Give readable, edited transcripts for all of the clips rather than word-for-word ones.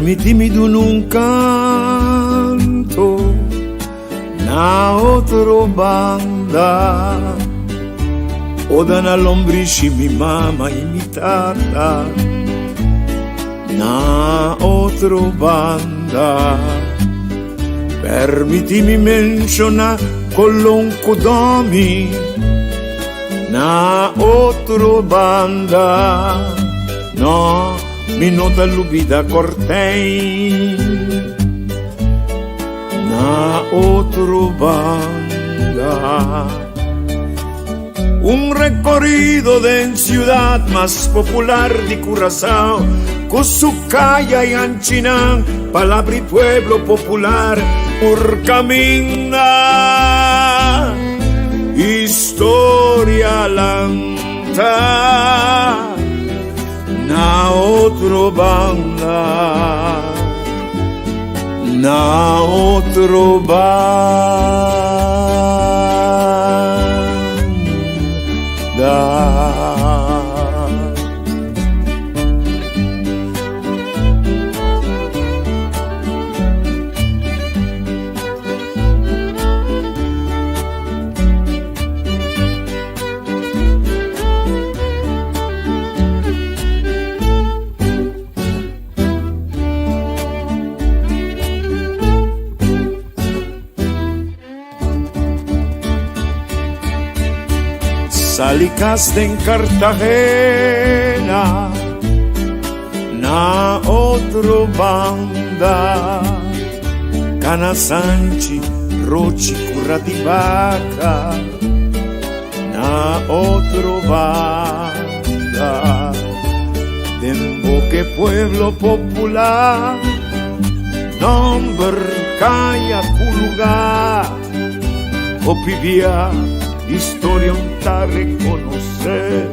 Permitimi duna un canto na otro banda. Oda na lombrishi mi mama y mi tata na otro banda. Permitimi menciona Colon cu Domi na otro banda. No, mi no ta lubida Cortijn na otro banda. Un recorrido den ciudad mas popular di Curaçao cu su caya y anchinan palabra y pueblo popular por caminda historia lanta na otro banda na otro banda. Sali cas den Cartagena na otro banda Cana Sanchi, Rochi, Curra di Vaca na otro banda Den boke pueblo popular Nomber kaya ku lugar Hopi bia historia un ta reconoce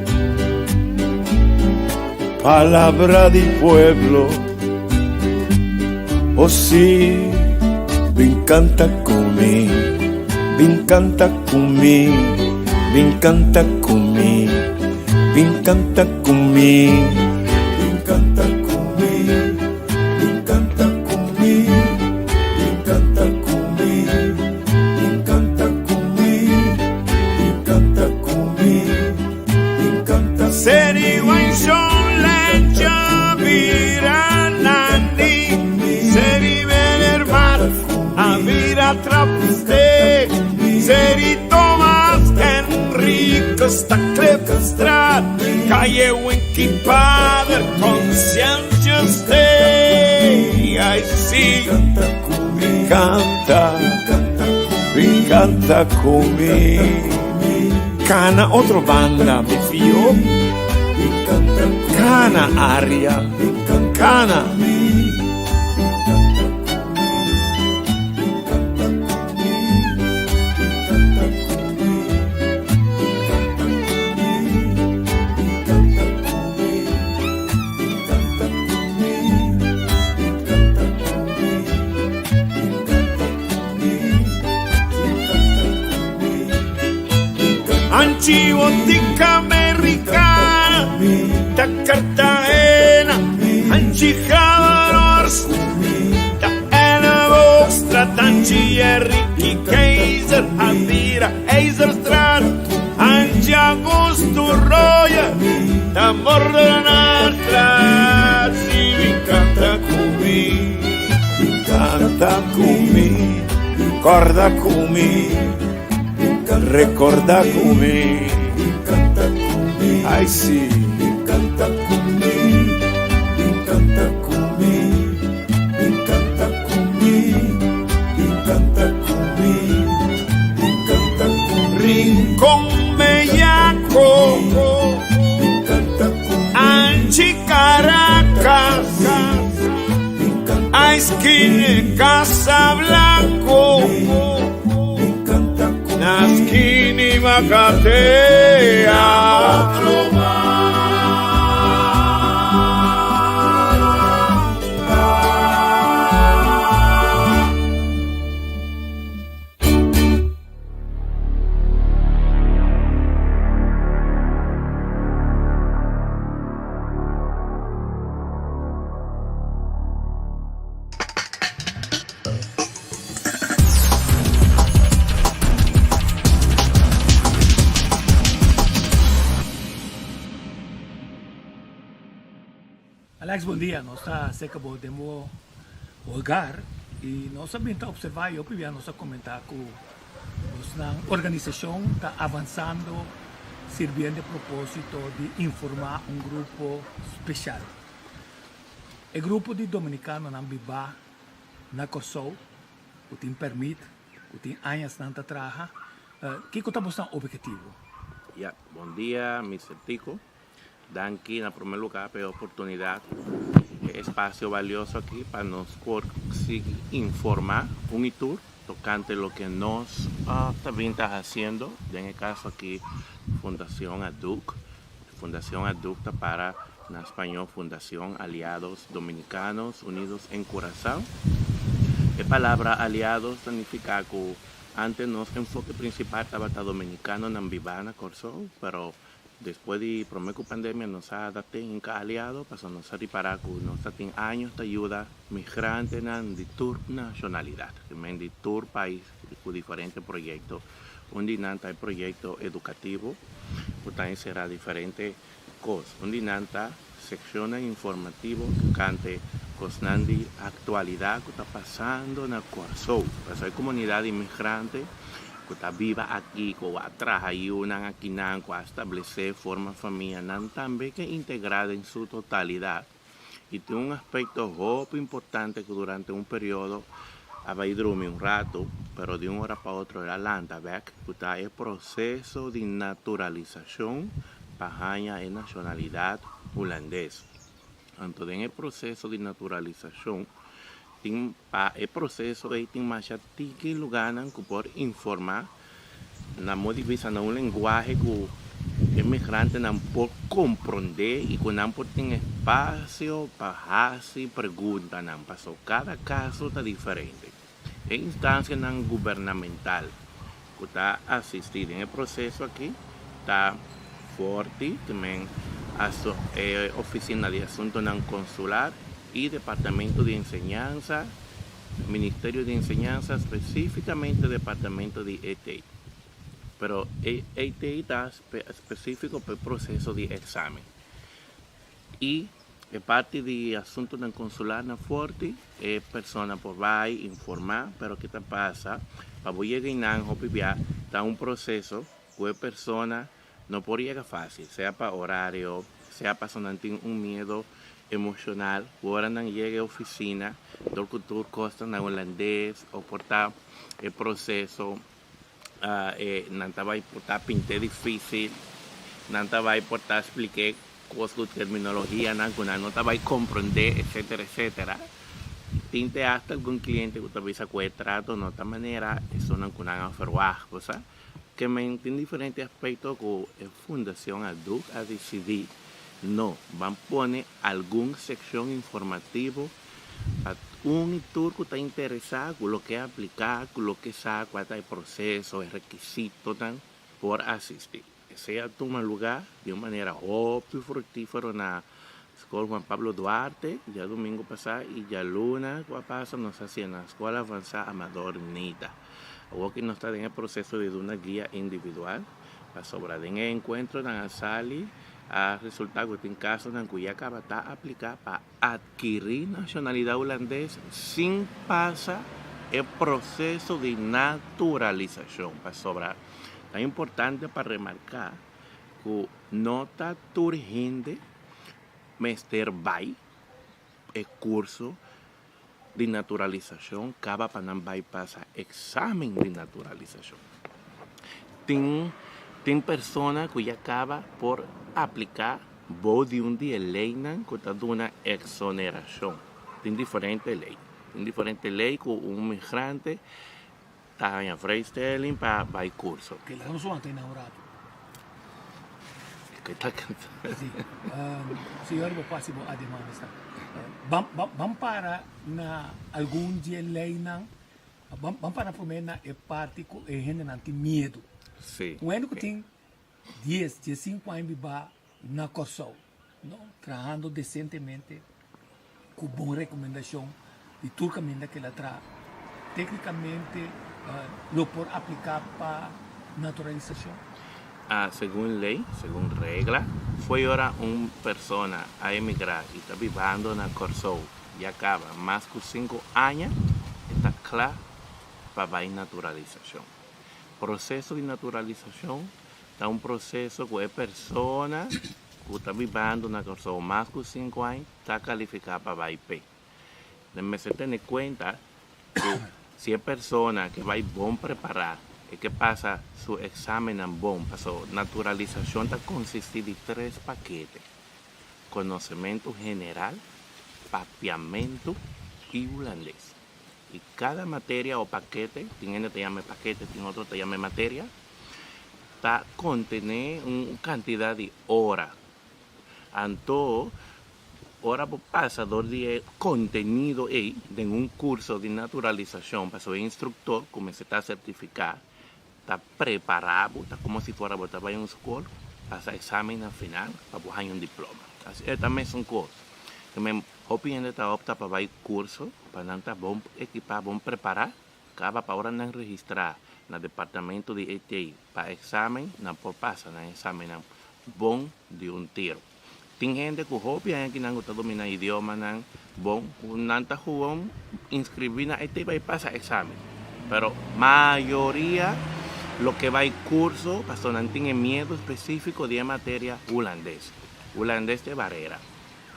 Palabra di pueblo Oh si bin canta cu mi Bin canta cu mi Bin canta cu mi Bin canta cu mi Bin canta cu mi Bin canta cu mi Bin canta cu mi Bin canta cu mi Bin canta cu mi Bin canta Seri Wanshon Lencha bira Nandi Seri Benermat a bira Trapsteek Seri Thomas Henricus ta Klipstraat Calle Winky Pader Conscientious Day Ay si Bin canta Bin canta cu mi Cana otro banda mi fio Cana aria Cana. Anchi Botica Americana, ta Cartagena, Anchi Havarors, ta Elleboogstraat, Anchi Enrique Keizer, Adira Ijzerstraat, Anchi Augusto Roya, ta Mordenaarstraat, si mi canta cu mi, Canta cu mi, corda cu mi, recorda cu mi. Ay si. Canta cu mi, canta cu mi, canta cu mi, canta cu mi, canta cu mi. Rincon Bellaco, Canta cu mi, Anchi Caracas, canta Esquina Casablanco, canta cu Nasquini Macatea. Alex bon dia, nos ta cerca bo den bo hogar y nos a bin ta observa y hopi bia nos a comenta cu bosnan organisacion ta avansando sirbiendo e proposito di informa un grupo special. E grupo di Dominicanonan biba na Corsou cu tin permit, cu tin añasnan ta traha, kico ta bosnan obhetivo? Ya, bon dia Mister Tico. Danki na prome lugar pa e oportunidad, e espacio valioso aki pa nos por sigui informa un y tur tocante loke nos ta bin ta haciendo, den e caso aki Fundacion ADUC. Fundacion ADUC ta para na spañol Fundacion Aliados Dominicanos Unidos en Curazao. E palabra aliados ta nifica cu antes nos enfoke principal tabata dominicanonan biba na Corsou, pero Despues di prome ku pandemia nos a adapt'é hinka aliado pasobra nos a ripará ku nos ta tin años ta yuda migrantenan di tur nashonalidat, ke men di tur pais ku diferente proyekto. Un di nan ta e proyekto edukativo ku ta enserá diferente kos. Un di nan ta sekshonnan informativo tokante kosnan di aktualidat ku ta pasando na Kòrsou. Pasobra e komunidat di migrante ku ta biba aki, ku a traha yunan akinan, ku a establesé, forma famia, nan tambe ke integrá den su totalidat. I tin un aspekto hopi importante ku durante un periodo a bai drumi un ratu, pero di un ora pa otro el a lanta bèk, ku ta e proseso di naturalisashon pa haña e nashonalidat hulandes. Anto den e proseso di naturalisashon tin pa e proseso ei tin masha tiki lugánan ku por informá na modo di bisa na un lenguahe ku e migrantenan por komprondé i ku nan por tin espasio pa hasi preguntanan pasobra kada kaso ta diferente. E instansianan gubernamental ku ta asistí den e proseso aki ta Forti, tamen e Ofisina di Asuntunan Konsular i Departamento di Enseñansa, Ministerio di Enseñansa, spesífikamente Departamento di ET. Pero e ET ta spesífiko pa e proseso di eksamen. I e parti di asuntunan konsular na Forti, e persona por bai informá, pero ke ta pasa, pa bo yega einan hopi bia ta un proseso ku e persona no por yega fásil, sea pa orario, sea pasobra nan tin un miedo emoshonal ku ora nan yega e ofisina dor ku tur kos ta na hulandes o por ta e proseso nan ta bai por ta pint'é difísil, nan ta bai por ta splik'é kos ku terminologianan ku nan no ta bai komprondé, etsetera, etsetera. Tin te asta algun kliente ku ta bisa ku e trato no ta manera esunnan ku nan a ferwagt, bo sa. Ke men tin diferente aspekto ku e Fundashon Aduk a disidí no ban pone algun sekshon informativo Pa un i tur ku ta interesá ku loke a apliká, ku loke sa kua ta e proseso, e rekisitonan por asistí. Esei a tuma lugá di un manera hopi fruktífero na Skol Juan Pablo Duarte djadumingu pasá i djaluna ku a pasa nos a hasié na Skol Avansá Amador Nita. Awoki nos ta den e proseso di duna guia individual pasobra den e enkuentronan a sali a resultá ku tin kasonan ku ya kaba ta apliká pa Adkirí nashonalidat hulandes sin pasa e proseso di naturalisashon, pasobra ta importante pa remarká ku no ta tur hende mester bai e kurso di naturalisashon kaba pa nan bai pasa eksamen di naturalisashon. Tin tin persona ku ya kaba por apliká bou di un di e leinan ku ta duna eksonerashon. Tin diferente lei. Tin diferente lei ku un migrante ta haña vrijstelling pa bai kurso. Oké, laga nos wanta einan un ratu. Ke ta kanta? Si. Señor bo por hasi bo ademan esta. Ban ban ban para na algun di e leinan. Ban ban para promé na e parti ku e hendenan tin miedu. Si. Un hende ku tin dies, diesinku aña bibá na Kòrsou, no, trahando desentemente ku bon rekomendashon di tur kaminda ku el a traha, téknikamente lo por apliká pa naturalisashon? Segun lei, segun regla, Fo'i ora un persona a emigrá i ta bibando na Kòrsou ya kaba mas ku sinku aña, e ta kla pa bai naturalisashon. Proseso di naturalisashon ta un proseso ku e persona ku ta bibando na Kòrsou mas ku sinku aña ta kalifiká pa bai p'e. Nan mester tene kuenta ku si e persona ke bai bon prepará e ke pasa su eksamennan bon, paso naturalisashon ta konsistí di tres pakete, konosementu general, papiamentu i hulandes. I kada materia o pakete, tin hende ta yama e pakete, tin otro ta yama e materia, ta kontené un kantidat di ora. Anto, ora bo pasa dor di e kontenido ei den un kurso di naturalisashon, pasobra e instruktor ku mester ta sertifiká ta prepará bo, ta komo si fuera bo ta bai un skol, pasa eksamen final pa bo haña un diploma. Asina e ta mesun kos. Hopi hende ta opta pa bai kurso pa nan ta bon ekipá, bon prepará, kaba pa ora nan registrá na departamento di ET pa eksamen, nan por pasa nan eksamennan bon di un tiro. Tin hende ku hopi aña kinan ku ta dominá idiomanan bon, ku nan ta gewoon inskribí na ET pa e pasa eksamen. Pero mayoria loke bai kurso pasobra nan tin e miedu spesífiko di e materia hulandes. Hulandes ta e barera.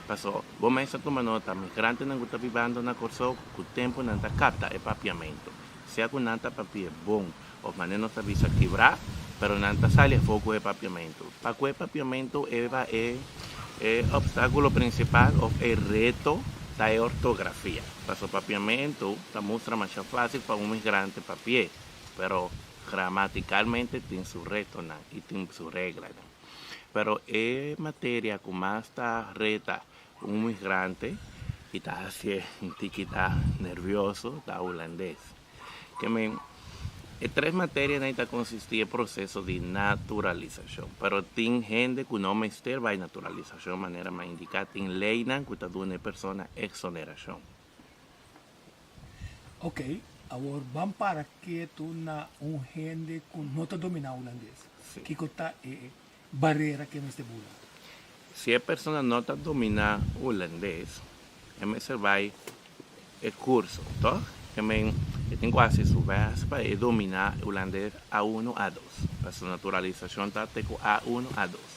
Paso, bo mes a tuma nota, migrantenan ku ta bibando na Kòrsou ku tempu nan ta kapta e papiamentu. Sea ku nan ta papia bon òf manera nos ta bisa kibrá, pero nan ta sali afó ku e papiamentu. Pa ku e papiamentu eba e e opstákulo prinsipal òf e reto ta e ortografia. Paso papiamentu ta mustra masha fásil pa un migrante papi'é, pero gramatikalmente tin su retonan i tin su reglanan. Pero e materia ku mas ta reta un migrante i ta hasié un tiki ta nervioso ta hulandes. Ke men e tres materianan ta konsistí e proseso di naturalisashon. Pero tin hende ku no mester bai naturalisashon manera mi a indiká tin leinan ku ta duna e persona eksonerashon. Ok, awor ban para ketu na un hende ku no ta dominá hulandes. Kiko ta e barera ku e mester bula? Si e persona no ta dominá hulandes, e mester bai e kurso, tòg? Ke men e tin ku hasi su bèst pa e dominá hulandes A uno, A dos. Pasobra naturalisashon ta te ku A uno, A dos.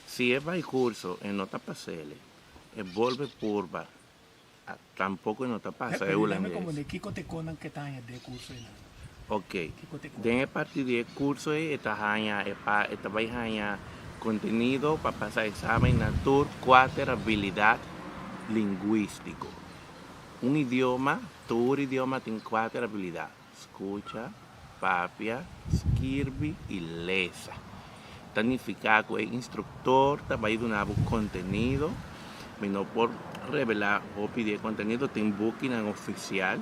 Si e bai kurso e no ta pas'el, e bolbe purba Tampoco no ta pasa e hulandes. Pero dame kiko te konan ke ta haña den e kurso einan? Ok. Den e parti di e kurso ei e ta haña e pa e ta bai haña kontenido pa pasa eksamen na tur kuater abilidat lingwistiko. Un idioma, tur idioma tin kuater abilidat, skucha, papia, skirbi i lesa. Ta nifiká ku e instruktor ta bai duna bo kontenido. Mi no por revelá hopi di e kontenido, tin bukinan ofisial.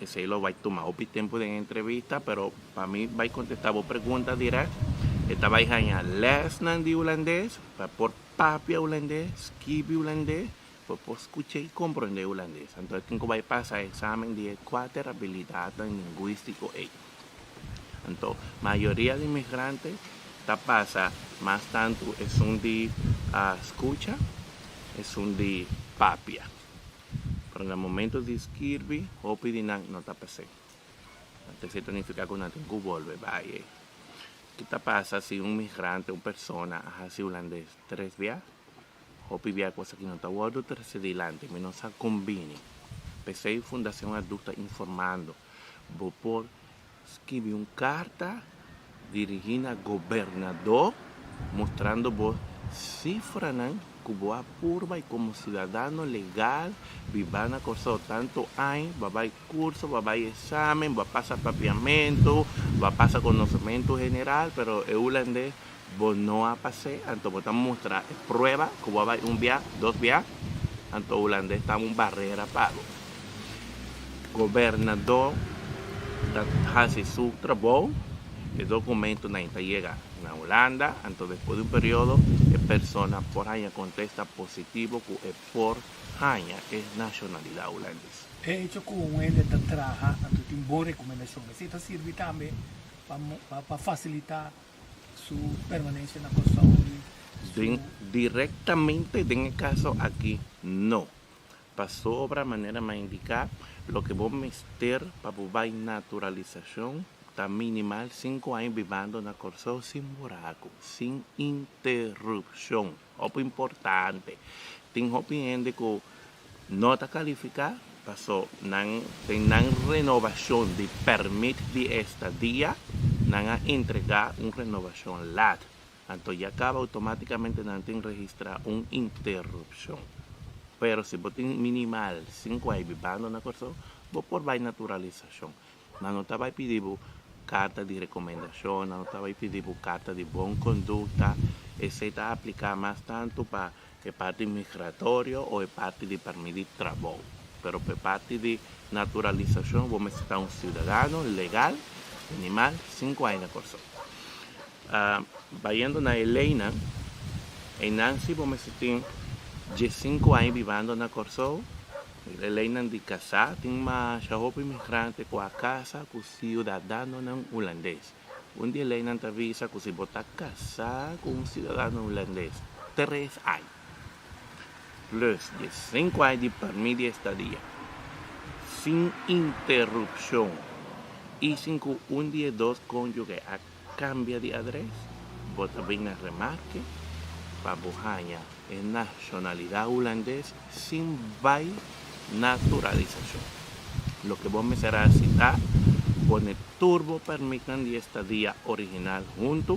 Esei lo bai tuma hopi tempu den e entrevista, pero pa mi bai kontestá bo pregunta dirèkt, e ta bai haña lèsnan di hulandes pa por papia hulandes, skibi hulandes, Bo por skucha i komprondé hulandes. Anto e tin ku bai pasa e eksamen di e kuater abilidatnan lingwístiko ei. Anto mayoria di migrante ta pasa mas tantu esun di skucha, esun di papia. Pero na momento di skirbi hopi di nan no ta pas'é. Anto esei ta nifiká ku nan tin ku bolbe bai ei. Ki ta pasa si un migrante, un persona a hasi hulandes tres bia? Hopi bia cosa ki no ta wordo trece dilanti, mi no sa con bini. P'esey Fundacion Aduk ta informando, bo por skibi un carta dirigi na Gobernador mostrando bo cifranan cu bo a purba y como ciudadano legal biba na Corsou tanto aña, bo a bay curso, bo a bay examen, bo a pasa papiamento, bo a pasa conocemento general, pero e hulandes Bo no a pas'é, anto bo ta mustra e prueba ku bo a bai un bia, dos bia, anto hulandes ta un barera pa bo. Gobernador ta hasi su trabou, e dokumentonan ta yega na Hulanda, anto despues di un periodo e persona por haña kontesta positivo ku e por haña e nashonalidat hulandes. E echo ku un hende ta traha anto tin bon rekomendashon, esei ta sirbi tambe pa fasilitá su permanencia na Kòrsou. Den, direktamente den e kaso aki, no. Pasobra manera m'a indiká, loke bo mester pa bo bai naturalisashon ta minimal sinku aña bibando na Kòrsou sin buraku, sin interupshon. Hopi importante. Tin hopi hende ku no ta kalifiká paso nan den nan renovashon di pèrmit di estadia nan a entregá un renovashon lat. Anto ya kaba outomátikamente nan tin registrá un interupshon. Pero si bo tin minimal sinku ai bibando na Kòrsou, bo por bai naturalisashon. Nan no ta bai pidi bo karta di rekomendashon, nan no ta bai pidi bo karta di bon kondukta. Esei ta apliká mas tantu pa e parti migratorio o e parti di pèrmit di trabou. Pero pa e parti di naturalisashon bo mester ta un siudadano legal, minimal sinku aña na Kòrsou. Bayendo na e leinan, einan si bo mester tin diesinku aña bibando na Kòrsou. E leinan di kasá tin masha hopi migrante ku a kasa ku siudadanonan hulandes. Un di e leinan ta bisa ku si bo ta kasá ku un siudadano hulandes tres aña plus diesinku aña di pèrmit di estadia sin interupshon i sin ku un di e dos kónyuge a Kambia di adres, bo ta bin na remarke pa bo haña e nashonalidat hulandes sin bai naturalisashon. Loke bo mester hasi ta pone tur bo pèrmitnan di estadia original huntu,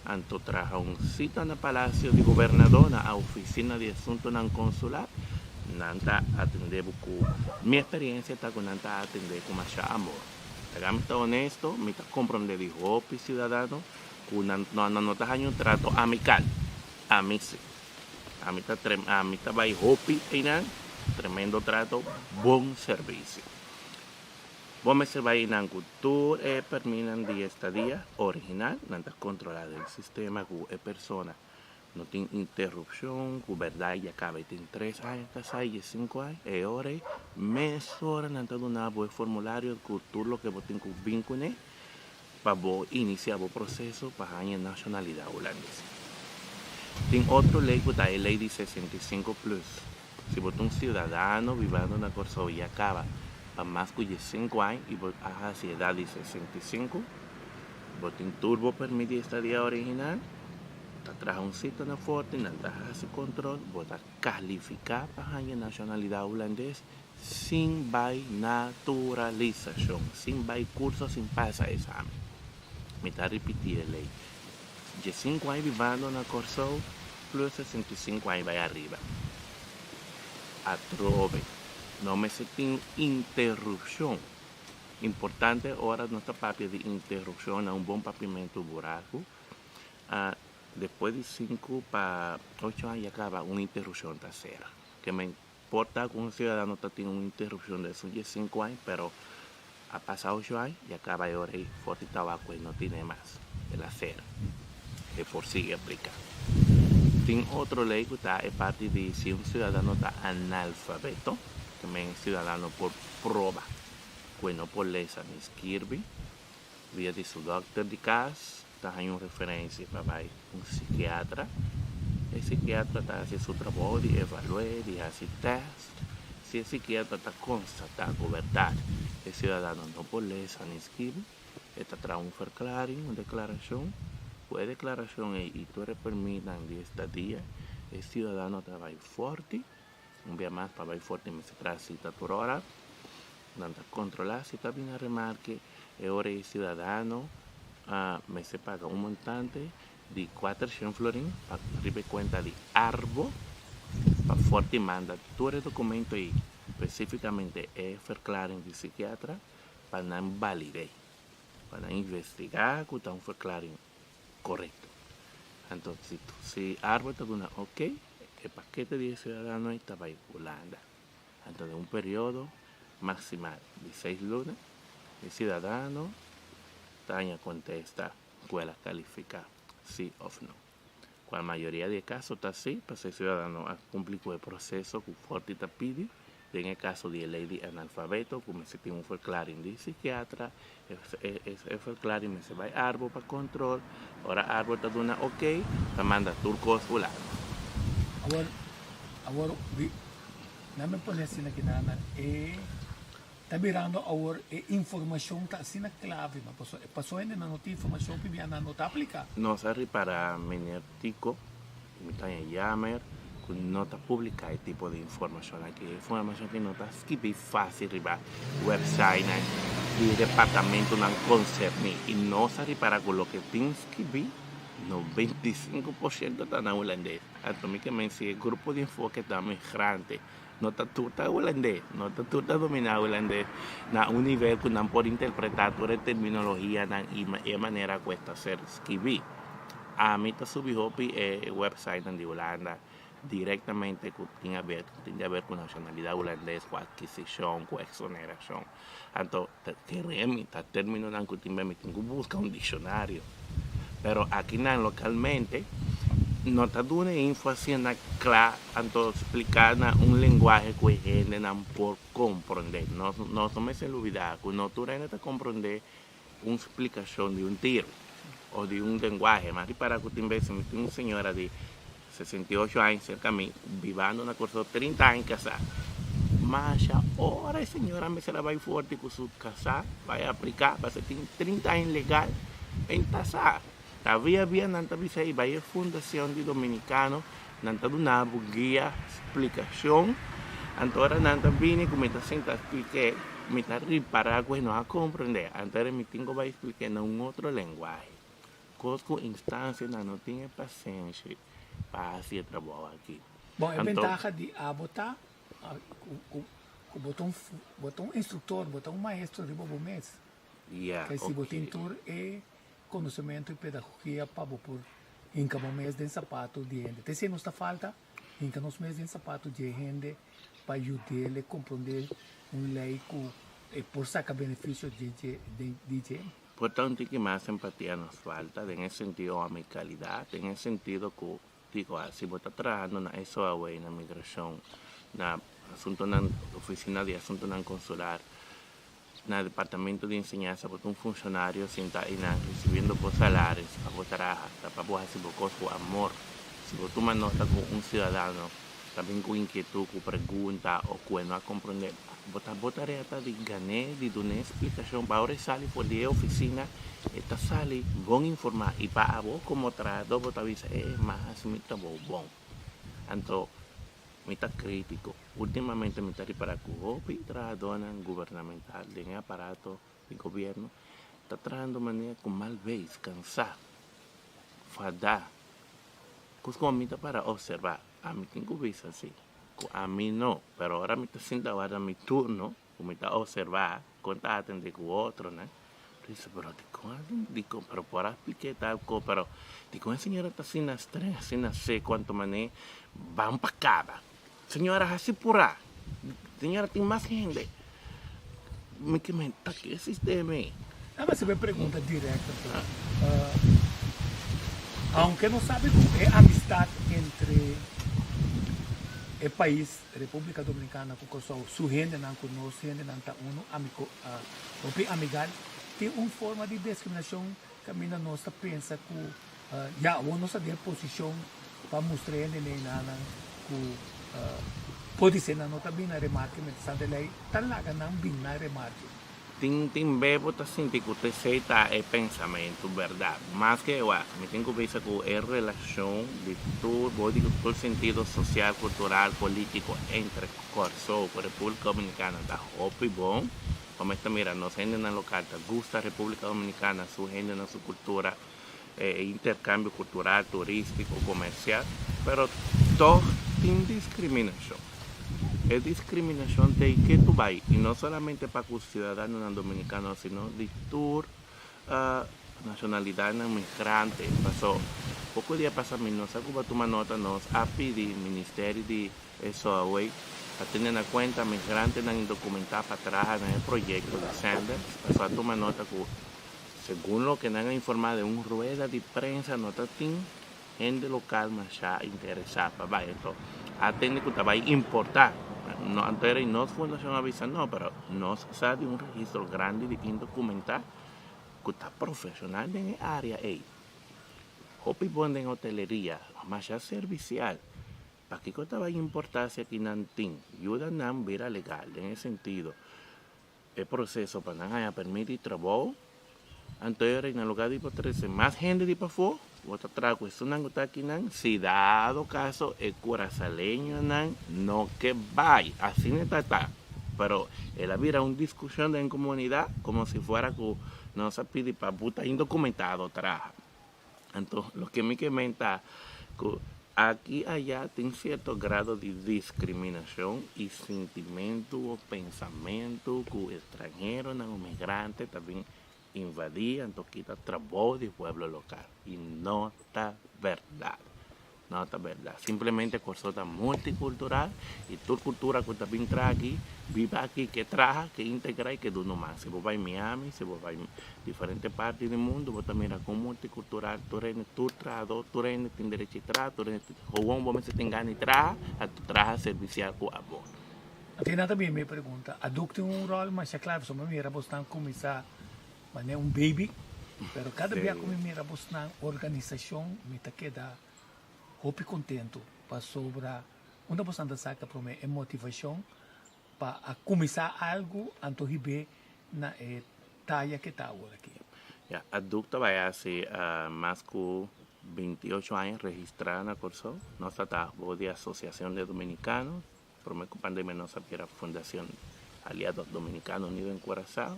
anto traha un sita na Palasio di Gobernadó na a Ofisina di Asuntunan Konsular. Nan ta atendé bo ku, mi eksperiensia ta ku nan ta atendé ku masha amor. Laga mi ta honesto, mi ta comprende di hopi ciudadano cu nan nan no ta haña un trato amical. Ami si. Ami ta ami ta bay hopi eynan, tremendo trato, bon servicio. Bo mester bay eynan cu tur e perminan di estadia original, nan ta controla den sistema cu e persona No tin interupshon ku bèrdat ya kaba e tin tres aña kasá i e sinku aña. E ora ei mesora nan ta duna bo e formulario ku tur loke bo tin ku bin kuné pa bo inisiá bo proseso pa haña nashonalidat hulandes. Tin otro lei ku ta e lei di 65 plus. Si bo ta un siudadano bibando na Kòrsou ya kaba pa mas ku diesinku aña i bo a hasi edat di 65, bo tin tur bo pèrmit di estadia original. Ta traha un sita na forte, nan ta hasi control, bo ta califica pa haña nacionalidad hulandes sin bay naturalisacion, sin bay curso, sin pasa examen. Mi ta ripiti e ley. Diescinco aña bibando na Corsou plus 65 aña bay ariba. Atrobe, no mester tin interrupcion. Importante ora nos ta papia di interrupcion na un bon papiamento buracu. A Despues di sinku pa ocho aña ya kaba un interupshon ta ser. Ke men por ta ku un siudadano ta tin un interupshon di esun diesinku aña, pero a pasa ocho aña ya kaba e ora ei for di tabaku ei no tine mas, el a ser. E por sigui aplika. Tin otro lei ku ta e parti di si un siudadano ta analfabeto, ke men e siudadano por proba ku e no por lesa ni skirbi via di su dòkter di kas, Ta haña un referensia pa bai un sikiatra. E sikiatra ta hasi su trabou di evalu'é, di hasi tèst. Si e sikiatra ta konstatá ku bèrdat e siudadano no por lesa ni skibi, e ta traha un verklaring, un deklarashon. Ku e deklarashon ei i tur e permitnan di estadia, e siudadano ta bai fòrti. Un bia mas pa bai fòrti mester traha sita tur ora. Nan ta kontrolá si ta bin na remarke e ora e siudadano mester paga un montante di kuatershen florin pa riba e kuenta di Arbo pa Forti manda tur e dokumento ei, spesifikamente e verklaring di sikiatra pa nan balid'é, pa nan investigá ku ta un verklaring korekto. Anto si Arbo ta duna ok, e pakete di e siudadano ei ta bai Hulanda. Anto den un periodo maximal di seis luna e ciudadano ta haña contesta cu el a califica si of no. Cual mayoria di e caso ta si, pasobra e ciudadano a cumpli cu e proceso cu Forti ta pidi. Den e kaso di e lei di analfabeto ku mester tin un verklaring di sikiatra, e verklaring mester bai Arbo pa kontrol, ora Arbo ta duna ok, ta manda tur kos Hulanda. Awor, awor bi, nan mi pone asina ki nan nan e ta birando awor e informashon ta asina klave no paso paso hendenan no tin informashon pibia nan no ta aplika. Nos a ripara meneer Tico. Mi ta haña yamer ku no ta publiká e tipo di informashon aki. E informashon aki no ta skibí fásil riba wèpsaitnan di departamentunan konserní. I nos a ripará ku loke tin skibí, 95 por shento ta na hulandes. Anto mi ke men si e grupo di enfoke ta migrante, no ta tur ta hulandes, no ta tur ta dominá hulandes na un nivel ku nan por interpretá tur e terminologianan i e manera ku e ta ser skibí. Ami ta subi hopi e websitenan di Hulanda directamente cu tin haber tin di haber cu nacionalidad hulandes, cu adquisicion, cu exoneracion. Anto ta kere mi ta terminonan cu tin mi tin cu busca un diccionario. Pero akinan localmente no ta duna e info asina cla anto splica na un lenguahe cu e hendenan por comprende. Nos nos no mester lubida cu no tur hende ta comprende un splicacion di un tiro o di un lenguahe. M'a ripara cu tin bes mi tin un señora di 68 aña cerca mi bibando na Corsou 30 aña casá. Masha ora e señora mester a bay forti cu su casá bay aplica pasobra tin 30 aña legal en casá. Ta via via nan ta bisa ey bay e fundacion di dominicano nan ta duna bo guia splicacion anto ora nan ta bini cu mi ta sinta splique mi ta ripara cu e no a comprende anto ora mi tin cu bay splique na un otro lenguahe cos cu instancianan no tin e pasenshi pa haci e trabao aki. Bon e bentaha di abo ta cu bo ta bo ta un instructor bo ta un maestro riba bo mes Ya, si bo ok. tin tur e Konosementu i pedagogia pa bo por hinka bo mes den sapato di hende. Te si nos ta falta hinka nos mes den sapato di e hende pa yud'é komprondé un lei ku e por saka benefisio di dje. Por ta un tiki mas empatia nos falta den e sentido amicalidad, den e sentido ku digo si bo ta trahando na SOAW, na migrashon, na asuntonan oficina di asuntonan consular, Na departamento di enseñansa bo ta un funshonario sinta einan risibiendo bo salaris pa bo traha, ta pa bo hasi bo kos ku amor. Si bo tuma nota ku un siudadano ta bin ku inkietud, ku pregunta o ku e no a komprondé, bo ta bo tarea ta di gan'é, di dun'é splikashon pa ora e sali for di e ofisina e ta sali bon informá i pa abo komo trahadó bo ta bisa e m'a hasi mi trabou bon. Anto Mi ta krítiko. Últimamente mi ta ripará ku hopi trahadónan gubernamental den e aparato di gobièrnu ta trahando manera ku mal beis, kansá, fadá. Kos ku ami ta para opservá, ami tin ku bisa si ku ami no, pero ora mi ta sinta warda mi turno ku mi ta opservá kon ta atendé ku otronan, Dice, pero dikon dikon pero por a expliqué tal ko pero dikon e señora ta asina streng asina seco anto mané ban pa caba señora haci pura señora tin mas hende mi ke men ta ke sistema ey. Nan a haci pregunta directo aunke nos sabi cu e amistad entre e pais Republica Dominicana cu Corsou su hendenan cu nos hendenan ta uno amico Hopi amigal tin un forma di discriminacion caminda nos ta pensa cu ya awor nos ta den posicion pa mustra hende nenanan cu podise nan no ta bin na remarke mientras tanto e ley ta laga nan bin na remarke. Tin tin be bo ta sinti cu t'esey ta e pensamento berdad. Maske wak, mi tin cu bisa cu e relacion di tur, bo di tur sentido social, cultural, politico entre Kòrsou ku Repúblika Dominikana ta hopi bon. Bo mester mira nos hendenan lokal ta gusta Repúblika Dominikana, su hendenan, su kultura, e interkambio kultural, turístiko, komersial, pero tòg tin diskriminashon. E diskriminashon ta ei ke tu bai, i no solamente pa ku siudadanonan dominikano sino di tur Nashonalidatnan migrante pasó poko dia pasa mi no sa ku bo tuma nota nos a pidi ministerio di SOAW pa tene na kuenta migrantenan indokumentá pa traha na e proyekto di Sanders pasó a tuma nota ku segun loke nan a informá den un rueda di prensa no ta tin hende lokal masha interesá pa bai anto a tende ku ta bai importá. No anto era nos fundashon a bisa no, pero nos sa di un registro grandi di indokumentá ku ta profeshonal den e área ei. Hopi bon den hoteleria, masha servisial. Pakiko ta bai importá si aki nan tin? Yuda nan bira legal den e sentido. E proseso pa nan haña permit di trabou, anto e ora na lugar di por trese mas hende di pafó, bo ta traha ku esunnan ku ta akinan, si dado kaso e kurasaleñonan no ke bai. Asina ta ta. Pero el a bira un diskushon den komunidat komo si fuera ku nos a pidi pa buta indokumentado traha. Anto loke mi ke menta ku aki aya tin sierto grado di diskriminashon i sintimentu o pensamentu ku estranheronan o migrante ta bin invadí anto kita trabou di pueblo lokal i no ta bèrdat. No ta berdad. Simplemente Kòrsou ta multikultural i tur kultura ku ta bin traha aki, biba aki, ke traha, ke integrá i ke duna mas. Si bo bai Miami, si bo bai diferente parti di mundu, bo ta mira kon multikultural tur hende, tur trahadó, tur hende tin derecho di traha, tur hende tin, gewoon bo mester tin gana di traha, anto traha servisial ku amor. Asina ta bin mi pregunta. Aduk tin un ròl masha kla pasobra mi mira bosnan kuminsá Manera un baby, pero cada bia cu mi mira bosnan organisacion mi ta keda hopi contento pasobra unda bosnan ta saca prome e motivacion pa a cuminsa algo anto hib'e na e taya ke ta awor aki. Ya, Aduk ta bai haci mas cu 28 aña registra na Corsou. Nos ta ta bou di Asociacion de Dominicanos. Prome cu pandemia nos a bira Fundacion Aliados Dominicanos Unidos en Curazao.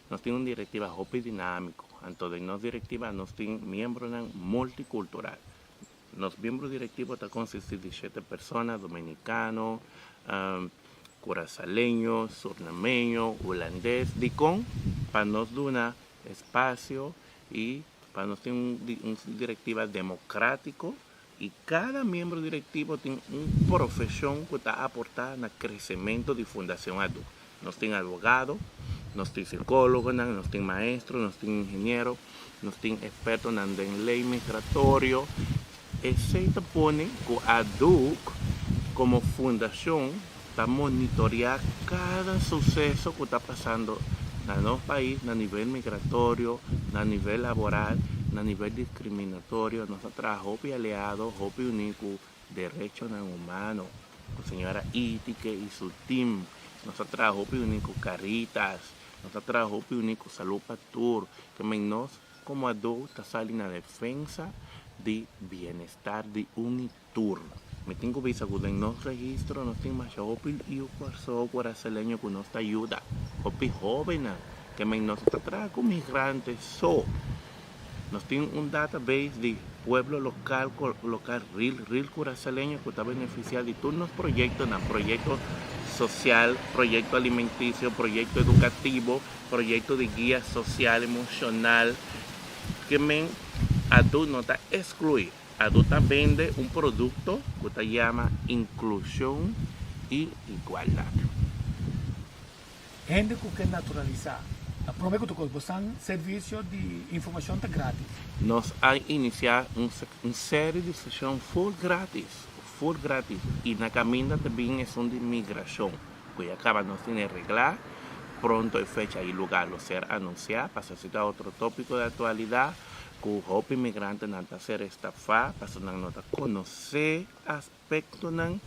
Nos tin un directiva hopi dinamico. Anto den nos directiva nos tin miembronan multicultural. Nos miembro directivo ta consisti di shete persona, dominicano, curazaleño, surnameño, hulandes. Dicon? Pa nos duna espacio y pa nos tin un directiva democratico I kada miembro direktivo tin un profeshon ku ta aportá na kresementu di Fundashon Adu. Nos tin abogado, nos tin sikólogonan, nos tin maestro, nos tin ingeniero, nos tin ekspertonan den lei migratorio. Esei ta pone ku Aduk komo fundashon ta monitoreá kada suseso ku ta pasando na nos pais na nivel migratorio, na nivel laboral, na nivel diskriminatorio. Nos a traha hopi aliado, hopi uní ku derechonan humano, ku señora Itike i su tim. Nos a traha hopi uní ku Caritas, nos a traha hopi uní ku Salú pa Tur. Ke men nos komo adó ta sali na defensa di bienestar di un i tur. Mi tin ku bisa ku den nos registro nos tin masha hopi yu Kòrsou kurasaleño ku nos ta yuda. Hopi hóbennan ke men nos ta traha ku migrante so. Nos tin un database di pueblo lokal lokal ril ril kurasaleño ku ta benefisiá di tur nos proyektonan, proyekto sosial, proyekto alimentisio, proyekto edukativo, proyekto di guia sosial emoshonal ke men adu no ta eskluí. Adu ta bende un produkto ku ta yama inklushon i igualdat. Hende ku ke naturalisá. Na promé ku tur kos, bosan servisio di informashon ta grátis. Nos a inisiá un un seri di seshon ful grátis, ful grátis, i na kaminda ta bin esun di migrashon, ku ya kaba nos tene reglá. Pronto e fecha i lugá lo ser anunsiá. Pasobra si ta otro tópiko di aktualidat. Ku hopi migrantenan ta ser estafá pasobra nan no ta konosé aspektonan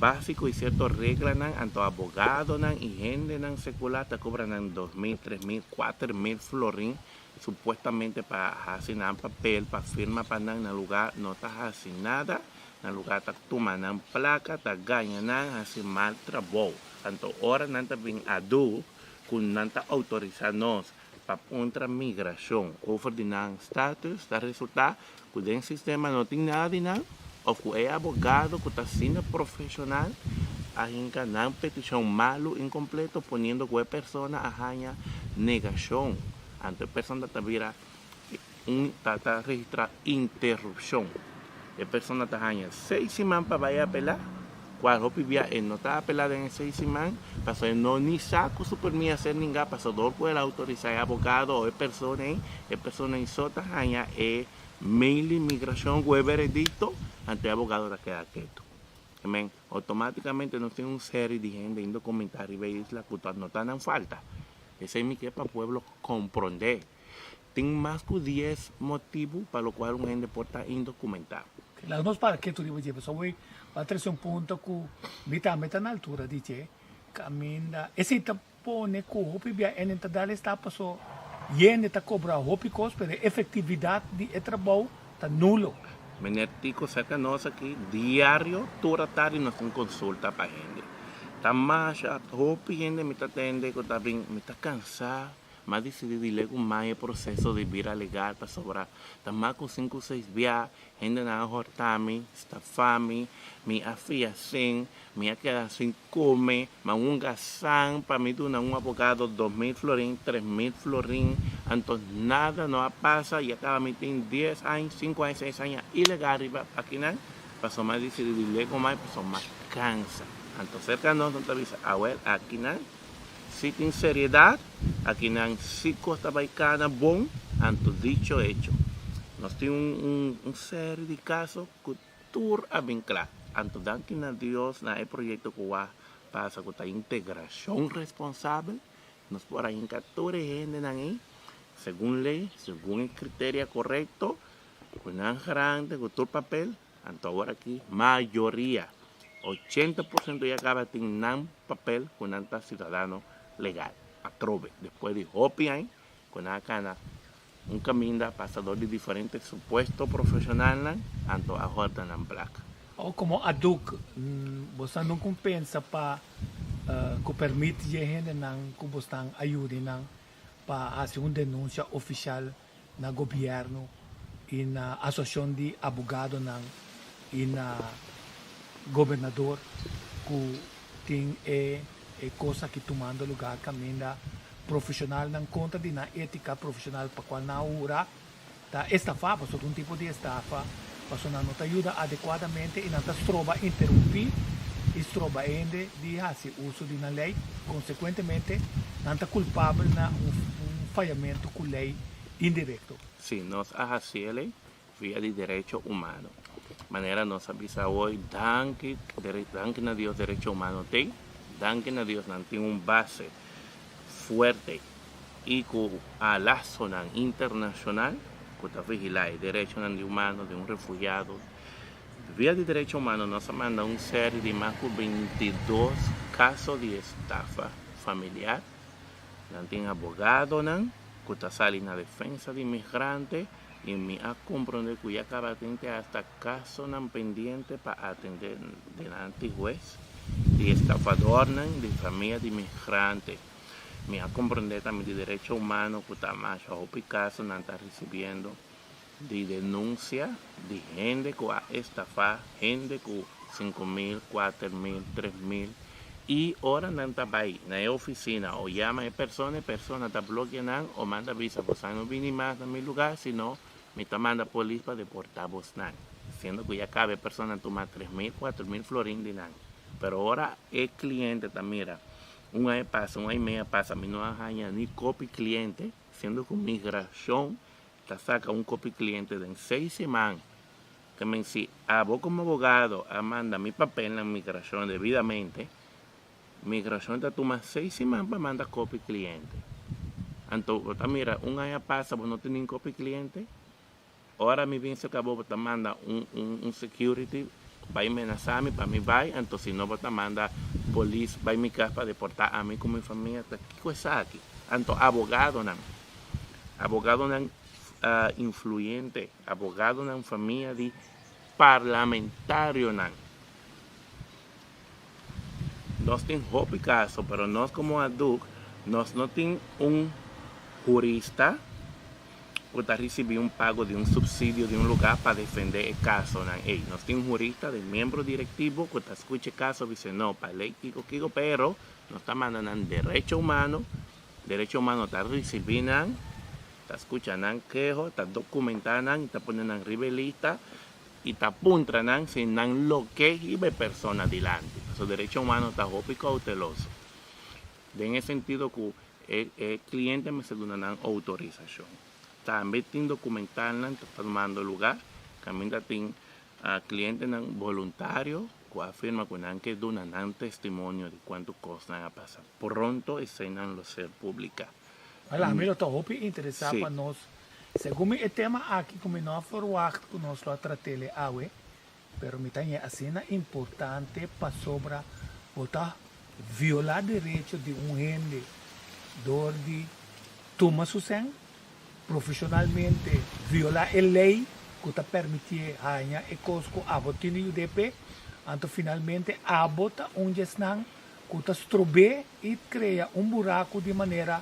básiko i sierto reglanan, anto abogadonan i hendenan sekular ta kobra nan 2000, 3000, 4000 florin supuestamente pa hasi nan papel, pa firma pa nan, na lugá no ta hasi nada, na lugá ta tuma nan plaka, ta gaña nan, hasi mal trabou. Anto ora nan ta bin adu ku nan ta outorisá nos Pa kontra migrashon over di nan status ta resultá ku den sistema no tin nada di nan òf ku e abogado ku ta asina profeshonal a hinka nan petishon malu inkompleto poniendo ku e persona a haña negashon. Anto e persona ta bira un ta ta registrá interupshon. E persona ta haña seis siman pa bai apelá, kual hopi bia e no ta apelá den e seis siman, pasobra e no ni sa ku su permí a ser ningá, pasobra dor ku el a outorisá e abogado o e persona ei, e persona ei so ta haña e mail di migrashon ku e veredikto, anto e abogado ta keda ketu. Men, outomátikamente nos tin un serie di hende indokumentá riba e isla ku ta no ta nan falta. Esei mi ke pa pueblo komprondé. Tin mas ku dies motibu pa lokual un hende por ta indokumentá. Laga nos para ketu riba dje, pasobra awor bo a trese un punto ku mi tambe ta na altura di dje, kaminda esei ta pone ku hopi bia enen ta dal e stap paso yende ta kobra hopi kos pero e efektividat di e trabou ta nulo. Meneer Tico serka nos aki diario tur atardi nos tin konsulta pa hende. Ta masha hopi hende mi ta tende ku ta bin mi ta kansa. M'a disidí di legu mai e proseso di bira legal pasobra ta mas ku sinku seis bia hendenan a hòrta mi, stafá mi, mi a fia sin, mi a keda sin kome, m'a hunga san pa mi duna un abogado 2000 florin, 3000 florin, anto nada no a pasa i a kaba mi tin dies aña, sinku aña, seis aña ilegal riba akinan pasobra m'a disidí di legu mai pasobra m'a kansa. Anto serka nos nan ta bisa awel akinan. Si tin seriedad, akinan si cos ta bay cana bon, anto dicho hecho. Nos tin un un serie di caso cu tur a bin cla. Anto danki na Dios na e proyecto cu a pasa cu ta integracion responsabel, nos por a hinca tur e hendenan ey segun ley, segun e criteria corecto, cu nan grante, cu tur papel. Anto awor aki mayoria, 80% ya caba tin nan papel cu nan ta ciudadano legal. Atrobe, despues di hopi aña cu nan a cana un caminda pasa dor di diferente supuesto profesionalnan, anto a horta nan placa. O como aduk, bosan no con pensa pa cu permit dje hendenan cu bosnan a yuda nan pa haci un denuncia oficial na gobierno y na asociacion di abogadonan y na gobernador cu tin e e cos aki tumando lugar caminda profesionalnan contra di nan etica profesional pa cual nan a hura ta estafa pasobra ta un tipo di estafa pasobra nan no ta yuda adecuadamente y nan ta stroba interumpi y stroba hende di haci uso di nan ley consecuentemente nan ta culpabel na un fayamento cu ley indirecto. Si nos a haciele via di derecho humano. Manera nos a bisa awoy, danki, danki na Dios derecho humano t'ey, danki na Dios nan tin un base fuerte y cu a lazonan internacional cu ta vigila e derechonan di humano di un refugiado. Via di derecho humano nos a manda un serie di mas cu 22 caso di estafa familiar. Nan tin abogadonan cu ta sali na defensa di migrante y mi a comprende cu ya caba tin te hasta casonan pendiente pa atende dilanti huez di estafadornan di famia di migrante. Mi a comprende tambe di derecho humano cu ta masha hopi casonan ta ricibiendo di denuncia di hende cu a estafa hende cu 5000, 4000, 3000 y ora nan ta bay na e oficina o yama e persona, e persona ta blokia nan o manda bisa bosan no bini mas na mi lugar sino mi ta manda polis pa deporta bosnan, siendo cu ya caba e persona tuma 3000, 4000 florin di nan. Pero ora e cliente ta mira un aña pasa, un aña y media pasa mi no a haya ni copy cliente, siendo cu migracion ta saca un copy cliente den 6 siman. Ke men si abo como abogado a manda mi papel na migracion debidamente, migracion ta tuma 6 siman pa manda copy cliente. Anto bo ta mira un aña pasa bo no tin nin copy cliente, ora mi bin cerca bo, bo ta manda un un un security bay menasa mi pa mi bay, anto si no bo ta manda polis bay mi cas pa deporta ami cu mi famia, ta kico esaki? Anto abogadonan, abogadonan influyente, abogadonan famia di parlamentarionan. Nos tin hopi caso, pero nos como ADUC nos no tin un jurista cu ta ricibi un pago di un subsidio di un lugar pa defende e casonan ey. Nos tin un jurista di miembro directivo cu ta scucha e caso bisa no, pa ley kico kico, pero nos ta manda nan derecho humano, derecho humano ta ricibi nan, ta scucha nan keho, ta documenta nan y ta pone nan riba e lista y ta puntra nan si nan lo ke hiba e persona dilanti. Pasobra derecho humano ta hopi cauteloso den e sentido cu e e cliente mester duna nan autorisacion. Tambe tin documentalnan ta tomando lugar caminda tin clientenan voluntario. ku a afirma ku nan ke duna nan testimonio di kuantu kosnan a pasa. Pronto eseinan lo ser publiká. Wel, ami lo ta hopi interesá pa nos, segun mi e tema aki ku mi no a ferwagt ku nos lo a trat'el awe, pero mi ta hañ'é asina importante pasobra bo ta violá derecho di un hende dor di tuma su sèn, profeshonalmente violá e lei ku ta permitié haña e kos ku abo tin di yud'é p'e, anto finalmente abo ta un di esnan ku ta strob'é i krea un buraku di manera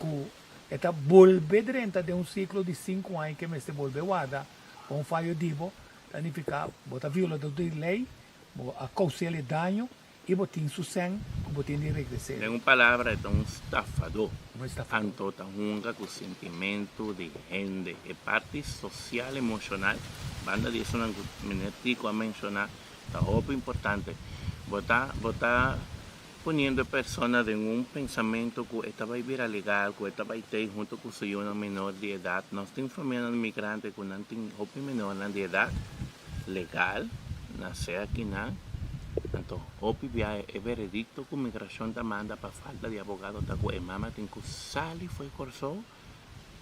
ku e ta bolbe drenta den un siklo di sinku aña ke mester bolbe warda pa un fayo di bo, ta nifiká bo ta violador di lei, bo a kous'el e daño i bo tin su sèn ku bo tin di regres'é. Den un palabra e ta un stafadó. Un estafadó. Anto ta hunga ku sentimentu di hende. E parti sosial emoshonal, banda di esunnan ku Meneer Tico a menshoná, Ta hopi importante. Bo ta bo ta poniendo e persona den un pensamento cu e ta bay bira legal, cu e ta bay tey hunto cu su yunan menor di edad. Nos tin famianan migrante cu nan tin hopi menornan di edad legal, nace akinan. Anto hopi biaha e veredicto cu migracion ta manda pa falta di abogado ta cu e mama tin cu sali fo'i Corsou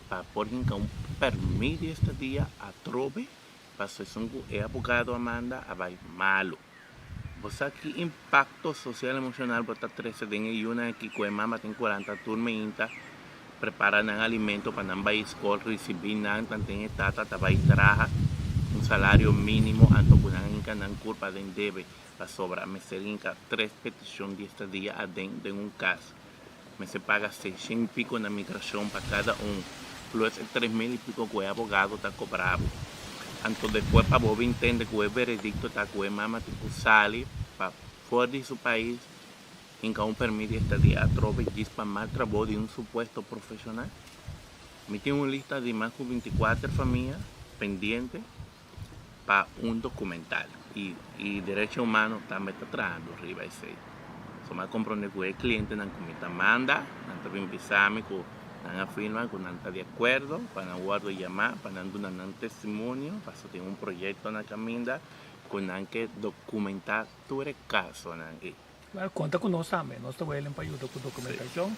pa por hinca un permit di estadia atrobe. Paso esun ku e abogado a manda a bai malu. Bo sa ki impakto sosial emoshonal bo ta trese den e yunan aki ku e mama tin kuranta tur meinta prepara nan alimento pa nan bai skol risibí nan tanten e tata ta bai traha un salario mínimo anto ku nan a hinka nan kurpa den debe pasobra mester hinka tres petishon di estadia aden den un kas mester paga seishen i piko na migrashon pa kada un, plus e 3000 i piko ku e abogado ta kobra bo. Anto despues pa bo bin tende ku e veredikto ta ku e mama tin ku sali pa for di su pais hinka un permit di estadia atrobe djis pa mal trabou di un supuesto profeshonal. Mi tin un lista di mas ku 24 famia pendiente pa un documental y y derecho humano tambe ta trahando riba esey. So mi a comprende cu e clientenan cu mi ta manda nan ta bin bisa mi cu nan a firma cu nan ta di acuerdo pa nan wordo yama pa nan duna nan testimonio pasobra tin un proyecto na caminda cu nan ke documenta tur e casonan ey. Well, konta ku nos tambe. Nos ta welen pa yuda ku dokumentashon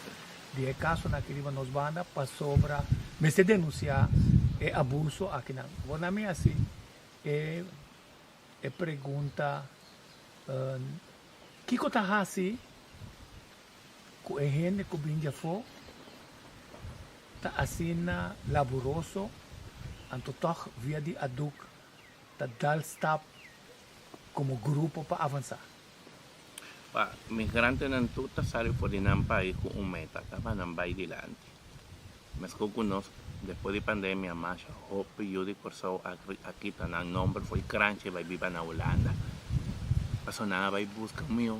di e kasonan aki riba nos banda pasobra mester denunsiá e abuso akinan. Bo na mi hasi e e pregunta, kiko ta hasi ku e hende ku bin djafó ta asina laburoso anto tòg via di aduk ta dal stap komo grupo pa avansá? Pa migrantenan tur ta sali for di nan pais ku un meta, ta pa nan bai dilanti. Meskos ku nos, despues di pandemia masha hopi yu di Kòrsou a kita nan nòmber for di kranchi bai biba na Hulanda. Pasobra nan a bai buska un mihó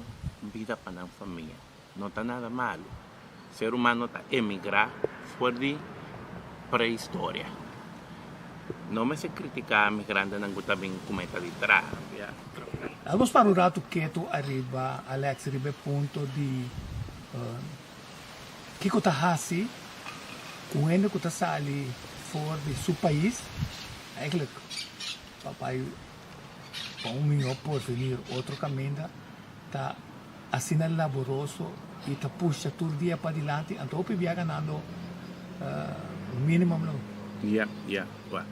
bida pa nan famia. No ta nada malu. Ser humano ta emigrá for di prehistoria. No mester kritiká migrantenan ku ta bin ku meta di traha. Laat nos para un ratu ketu ariba, Alex, riba e punto di kiko ta hasi ku un hende ku ta sali for di su pais, eigenlijk pa bai pa un mihó porvenir otro kaminda, ta asina laboroso y ta pusha tur dia padilanti, anto hopi bia ganando minimum loon. Ya, ya. Wak.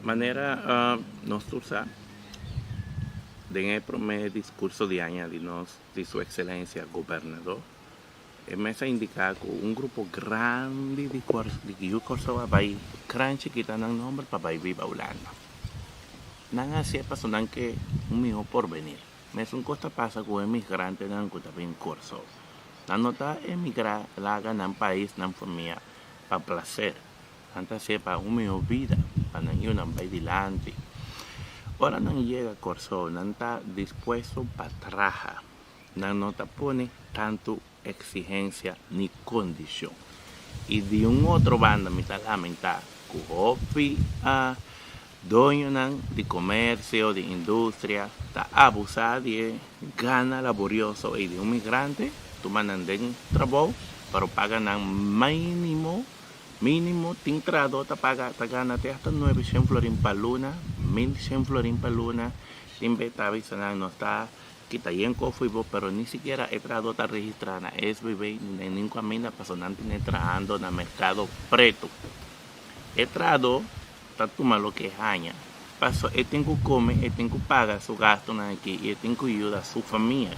Manera nos tur sa, den e prome discurso di aña di nos, di Su Excelencia Gobernador, e mes a indica cu un grupo grandi di di yu Corsou a bay gran chikita nan nomber pa bay biba Hulanda. Nan a haci'e pasobra nan ke un miho porvenir. Mesun kos ta pasa ku e migrantenan ku ta bin Kòrsou. Nan no ta emigrá laga nan pais, nan famia pa plaser. Nan ta hasié pa un mihó bida, pa nan yunan bai dilanti. Ora nan yega Kòrsou, nan ta dispuesto pa traha. Nan no ta pone tantu eksigensia ni kondishon. I di un otro banda mi ta lamentá ku hopi doñonan di komersio, di industria ta abusá di e gana laborioso ei di un migrante, tuma nan den trabou pero paga nan mínimo, mínimo tin trahadó ta paga ta gana te hasta nuebe shen florin pa luna, 1100 florin pa luna. Tin be ta bisa nan nos ta kita yen kofu y bo pero ni sikiera e trahadó ta registrá na SBB ni na ningún kaminda paso nan tene trahando na merkado pretu. E trahadó ta tuma loke e haña paso e tin ku kome, e tin ku paga su gastunan aki y e tin ku yuda su famia.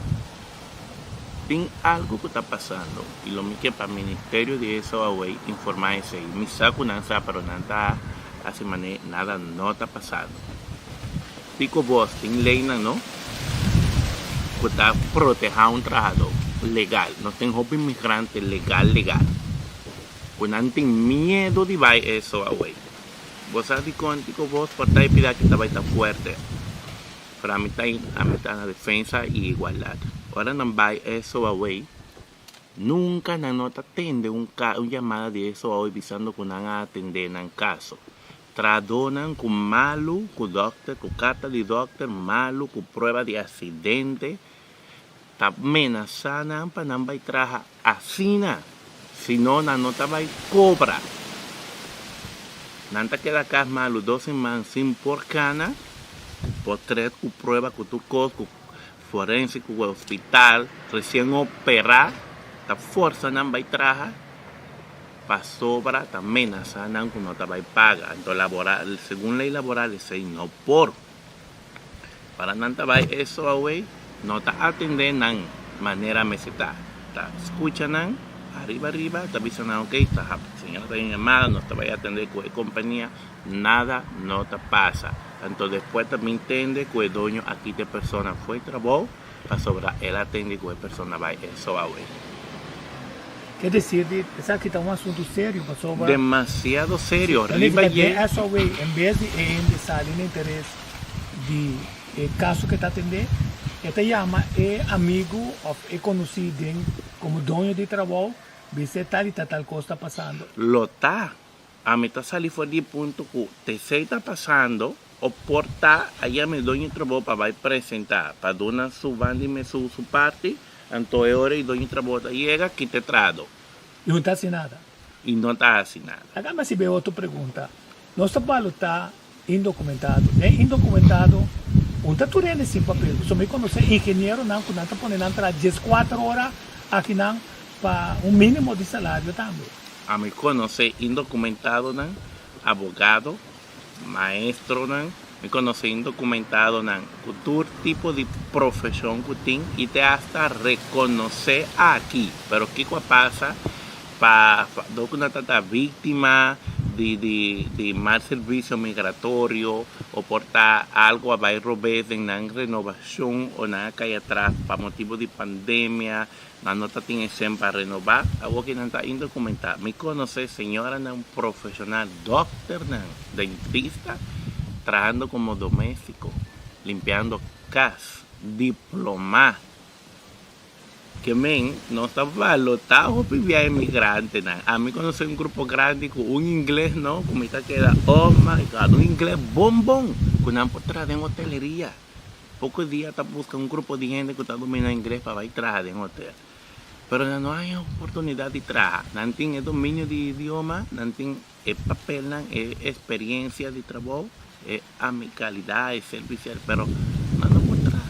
Tin algu ku ta pasando y lo mi ke pa Ministerio di SOAW informá esei. Mi sa ku nan sa pero nan ta hasi manera nada no ta pasando. Pico bos tin leynan no cu ta proteha un trahador legal. Nos tin hopi migrante legal legal cu nan tin miedo di bay eso awey. Bo sa dicon Tico Bos por ta e pida aki ta bay ta fuerte. Pero ami ta ami ta na defensa y igualdad. Ora nan bay eso awey nunca nan no ta tende un un yamada di eso awey bisando cu nan a atende nan caso. Trahadónan ku malu ku dòkter, ku karta di dòkter malu, ku prueba di aksidente, ta menasá nan pa nan bai traha asina, si no nan no ta bai kobra. Nan ta keda kas malu dos siman sin por kana, ku potrèt, ku prueba, ku tur kos, ku forensiko, ku hospital, resien operá, ta forsa nan bai traha. Pasobra ta menasá nan ku no ta bai paga. Anto laboral, segun lei laboral esei no por. Para nan ta bai eso awey, no ta atendé nan manera mester ta. Ta skucha nan ariba ariba, ta bisa nan ok, ta señora ta den yamada, nos ta bai atendé ku e kompania, nada no ta pasa. Anto despues ta bin tende ku e doño a kita e persona fo'i trabou. Pasobra el a tende ku e persona bai eso awe. Ke desir di esaki ta un asuntu serio pasobra. Demasiado serio. Riba dje. Den eso awe en bes di e hende sali na interes di e kaso ke ta atendé, e ta yama e amigu òf e konosí den komo doño di trabou bisa e tal i ta tal kos ta pasando. Lo ta Ami ta sali for di e punto ku tesei ta pasando o por ta a yama e doño trabou pa bai presenta pa duna su banda i su su parti, anto e ora e doño trabou ta yega kita e trahadó. I no ta hasi nada. I no ta hasi nada. Laga mi hasi be otro pregunta. Nos ta balotá indokumentado. Den indokumentado un ta tur hende sin papel. Pasobra mi konosé ingenieronan ku nan ta pone nan traha dieskuater ora akinan pa un mínimo di salario tambe. Ami konosé indokumentadonan, abogado, maestronan, mi konosé indokumentadonan ku tur tipo di profeshon ku tin i te asta rekonosé aki. Pero kiko a pasa? Pa dor ku nan ta ta víktima di di di mal servisio migratorio o por ta algu a bai robes den nan renovashon o nan a kai atras pa motibu di pandemia, Nan no ta tin e sèn pa renobá, awor ki nan ta indokumentá. Mi konosé señoranan profeshonal, dòkternan, dentista, trahando komo doméstiko, limpiando kas, diplomá. Ke men nos ta balotá hopi bia emigrantenan. Ami konosé un grupo grandi ku un ingles no, ku mi ta keda, oh my God, un ingles bon bon, ku nan por traha den hoteleria. Poko dia ta buska un grupo di hende ku ta domina ingles pa bai traha den hotel. Pero nan no haña oportunidat di traha. Nan tin e dominio di idioma, nan tin e papelnan, e esperiensia di trabou, e amikalidat, e servisial, pero nan no por traha.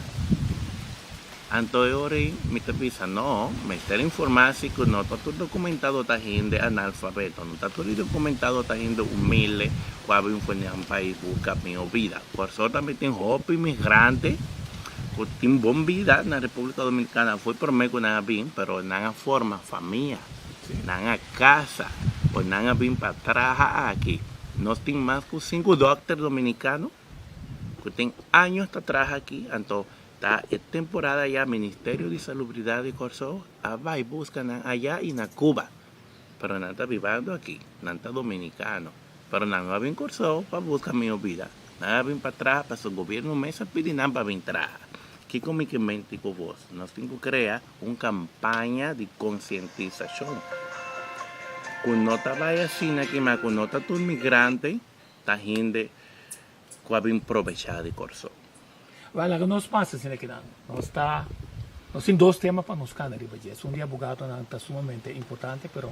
Anto e ora ei mi ta bisa, no, mester informá si ku no ta tur dokumentado ta hende analfabeto, no ta tur e dokumentado ta hende humilde ku a bin for nan pais buska mihó bida. Kòrsou tambe tin hopi migrante ku tin bon bida na Repúblika Dominikana. Foi promé ku nan a bin, pero nan a forma famia, nan a kasa o nan a bin pa traha aki. Nos tin mas ku sinku dòkter dominikano ku tin años ta traha aki, anto Ta e temporada ya Ministerio di Salubridad di Kòrsou a bai buska nan aya i na Cuba. Pero nan ta bibando aki, nan ta dominicano. Pero nan no a bin Kòrsou pa buska mihó bida. Nan a bin pa traha pasobra gobierno mes a pidi nan pa bin traha. Kiko mi ke menti ku bos? Nos tin ku krea un kampaña di konsientisashon ku no ta bai asina kima ku no ta tur migrante ta hende ku a bin probechá di Kòrsou. Wèl, laga nos pasa asina kinan. Nos ta, nos tin dos tema pa nos kana riba dje. Esun di abogadonan ta sumamente importante, pero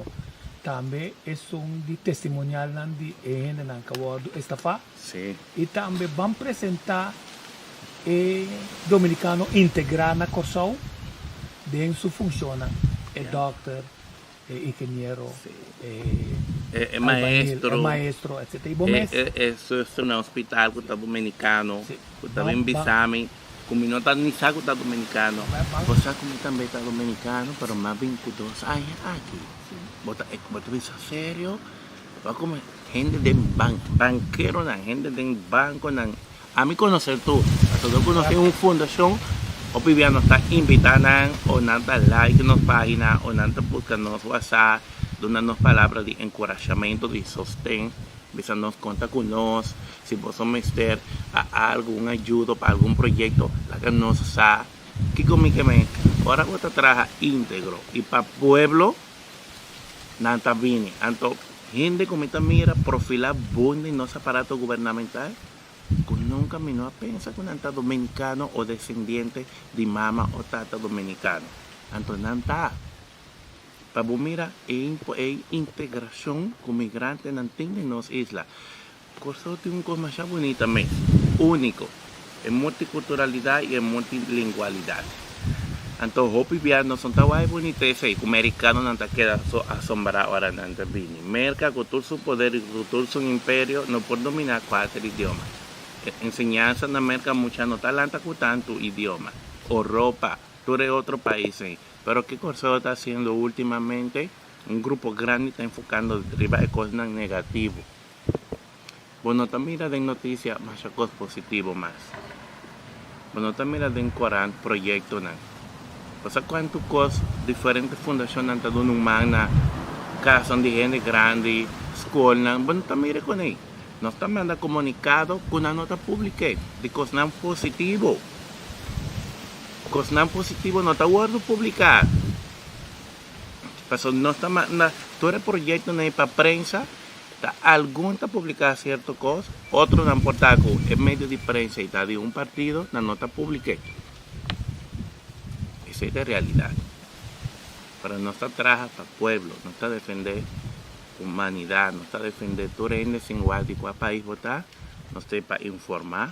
tambe esun di testimonialnan di e hendenan ku a wòrdu estafá. Sí. I tambe ban presentá E dominicano integrá na Kòrsou den su funshonnan, e dòkter, e ingeniero, e E maestro, e maestro, etc. I bo mes? E zuster na hospital ku ta dominicano, ku ta bin bisa mi ku mi no ta ni sa ku ta dominicano. Bo sa ku mi tambe ta dominicano, pero mi a bin ku dos aña aki. Bo ta bo ta bisa serio? Bo a come hende den ban, bankeronan, hende den bankonan. Ami conoce tur, pasobra cu nos tin un fundacion, hopi bia nos ta invita nan o nan ta like nos pagina o nan ta busca nos whatsapp, duna nos palabra di encurashamento, di sosten, bisa nos conta cu nos, si boso mester a algo, un ayudo pa algun proyecto, laga nos sa. Kico mi ke men? Ora bo ta traha integro y pa pueblo, nan ta bini. Anto hende cu mi ta mira profila bon den nos aparato gubernamental, cu nunca mi no a pensa cu nan ta dominicano o descendiente di mama o tata dominicano. Anto nan ta. Pa bo mira e e integracion cu migrantenan tin den nos isla. Corsou tin un cos masha bunita mes, unico, e multiculturalidad y e multilingualidad. Anto hopi bia nos no ta wak e bunitesa ey cu mericanonan ta keda so asombra ora nan ta bini. Merca cu tur su poder y cu tur su imperio no por domina cuater idioma. E enseñansa na Merca mucha no ta lanta cu tanto idioma. Oropa, tur e otro pais ey. Pero ke Corsou ta haciendo ultimamente? Un grupo grandi ta enfocando riba e cosnan negativo. Bo no ta mira den noticia masha cos positivo mas. Bo no ta mira den corant proyectonan. Bo sa cuanto cos diferente fundacionnan ta duna un man na casnan di hende grandi, scolnan, bo no ta mira con ey. Nos ta manda comunicado cu nan no ta publike di cosnan positivo. Cosnan positivo no ta wordo publica. Pasobra nos ta manda tur e proyectonan ey pa prensa. Ta algun ta publiká sierto kos, otronan por ta ku e medio di prensa i ta di un partido, nan no ta publik'é. Esei ta e realidat. Pero nos ta traha pa pueblo, nos ta defendé humanidat, nos ta defendé tur hende sin wak di kua pais bo ta, nos ta ei pa informá,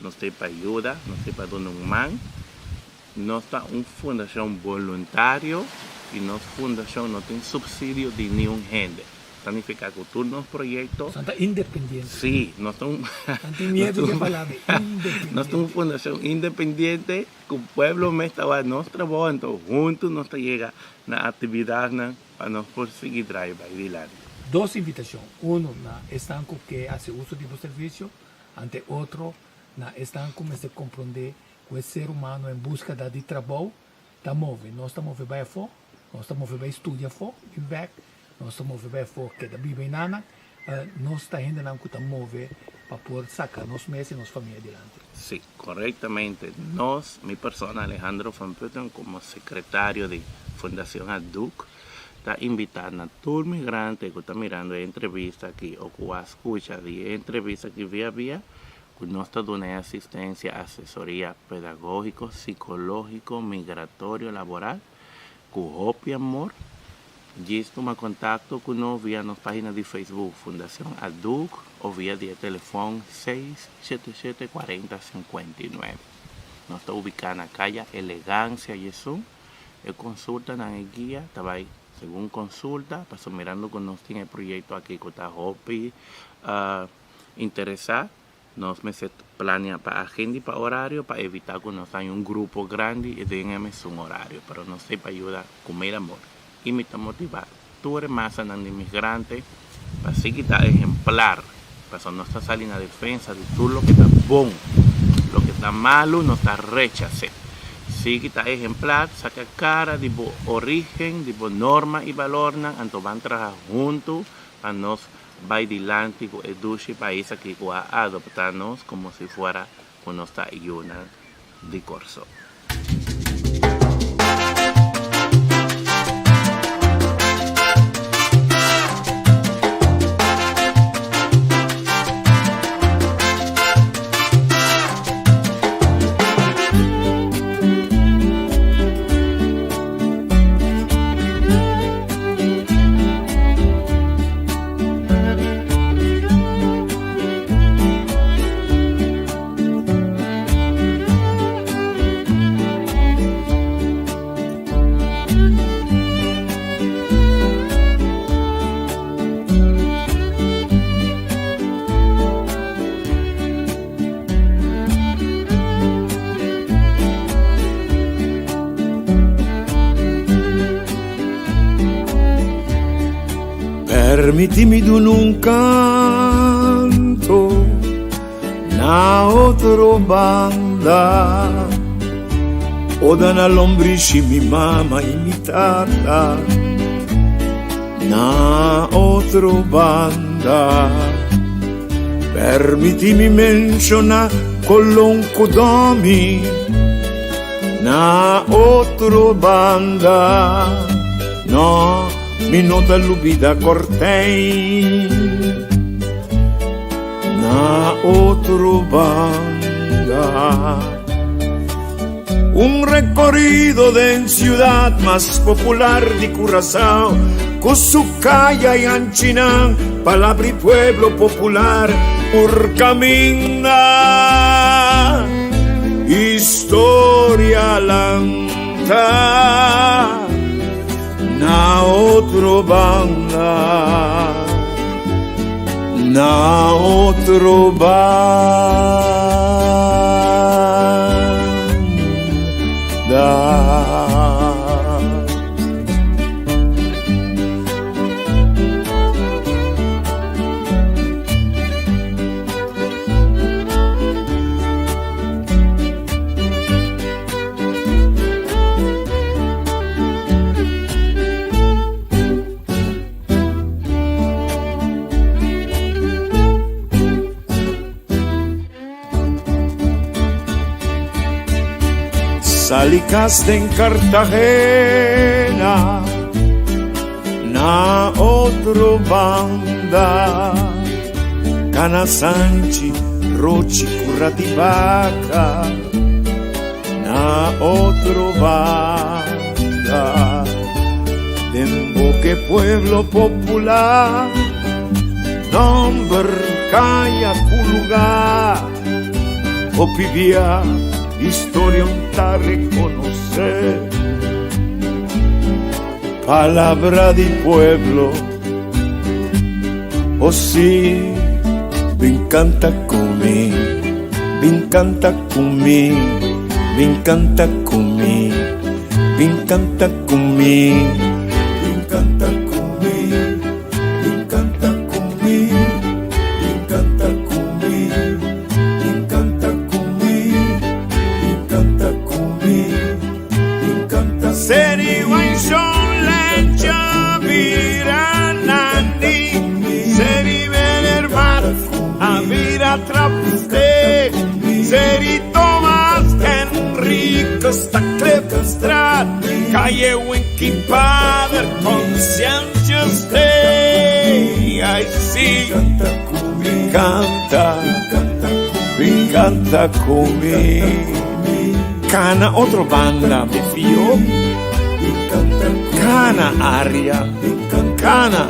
nos ta ei pa yuda, nos ta ei pa duna un man. Nos ta un fundashon boluntario i nos fundashon no tin supsidio di niun hende. Ta nifiká ku tur nos proyekto. Nos ta independiente. Sí, nos ta un. Nan tin miedu di e palabra independiente. Nos ta un fundashon independiente ku pueblo mes ta wak nos trabou, anto huntu nos ta yega na aktividatnan pa nos por sigui drai bai dilanti. Dos invitashon, unu na esnan ku ke hasi uso di bo servisio, ante otro na esnan ku mester komprondé Ku e ser humano en búskeda di trabou ta move. Nos ta move bai afó, nos ta move bai studia afó, bin bèk, nos ta move bai afó keda biba einana. Nos ta hendenan ku ta move pa por saka nos mes i nos famia dilanti. Sí, korektamente. Nos, mi persona Alejandro van Putten komo sekretario di Fundacion Aduc ta invitá na tur migrante ku ta mirando e entrevista aki o ku a skucha di e entrevista aki via via ku nos ta duna e asistensia, asesoria pedagógiko, sikológiko, migratorio, laboral, ku hopi amor. Djis tuma kontakto ku nos via nos página di Facebook Fundacion Aduc o via di e telefòn 677 40 59. Nos ta ubiká na Kaya Elegancia Yesun. E konsultanan e guia ta bai segun konsulta, pasobra mirando ku nos tin e proyekto aki ku ta hopi Interesá, nos mester plania pa agenda i pa orario pa evitá ku nos haña un grupo grandi i den e mesun orario. Pero nos ta pa yuda ku mil amor. I mi ta motivá tur e masanan di migrante pa sigui ta ehemplar, pasobra nos ta sali na defensa di tur loke ta bon. Loke ta malu nos ta rechas'é. Sigui ta ehemplar, saka kara di bo orígen, di bo norma i balornan, anto ban traha huntu pa nos Bai dilanti ku e dushi pais aki ku a adoptá nos komo si fuera ku nos ta yunan di Kòrsou. Permití mi duna un canto na otro banda. Oda na lombrishi mi mama y mi tata na otro banda. Permití mi menciona Colon cu Domi na otro banda. No, mi no ta lubida Cortijn na otro banda. Un recorrido den ciudad mas popular di Curaçao, cu su caya y anchinan, palabra y pueblo popular, por caminda historia lanta na otro banda, na otro banda. Sali cas den Cartagena na otro banda Cana Sanchi, Rochi, Curativaca na otro banda Den boke pueblo popular Nomber caya cu lugar Hopi bia historia un ta reconoce Palabra di pueblo Oh si Bin canta cu mi Bin canta cu mi Bin canta cu mi Bin canta cu mi Bin canta cu mi Bin canta cu mi Bin canta cu mi Bin canta cu mi Bin canta cu mi Bin canta Seri Waishon Lencha Bira Nandi Seri Venervat Avira Trapste Seri Thomas Enrique Staklefstraat Calle Winky Pader Conscientia Stay Ay sí Canta Canta cu mi Cana otro banda mi fio Cana aria Cana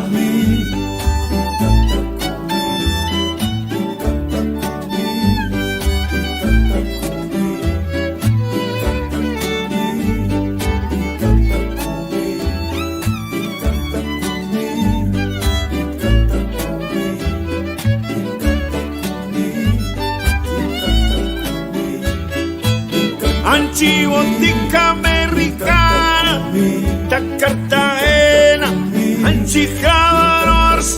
Anchi Botica Americana Ta Cartagena Anchi Havarors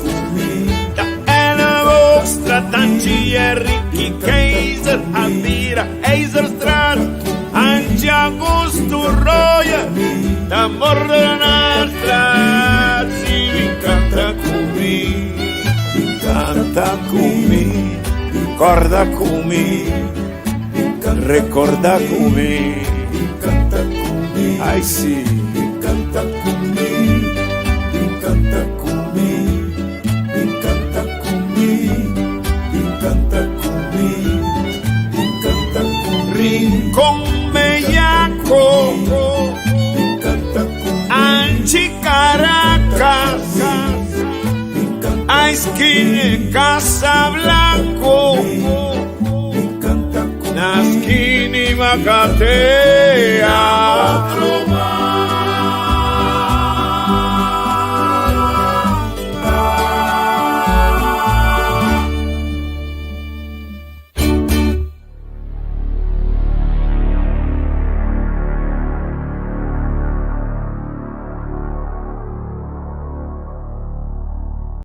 Ta Elleboogstraat Anchi Ricky Keizer Avira Eizerstraat Anchi Augusto Roya Ta Mordenastraat Si mi canta cu mi Canta cu mi Corda cu mi Recorda cu mi Canta cu mi Ay si Canta cu mi Canta cu mi Canta cu mi Canta cu mi Canta cu mi Rincón Bellaco Canta cu mi Anchi Caracas Esquina Casablanco Canta cu Naskini Macatea.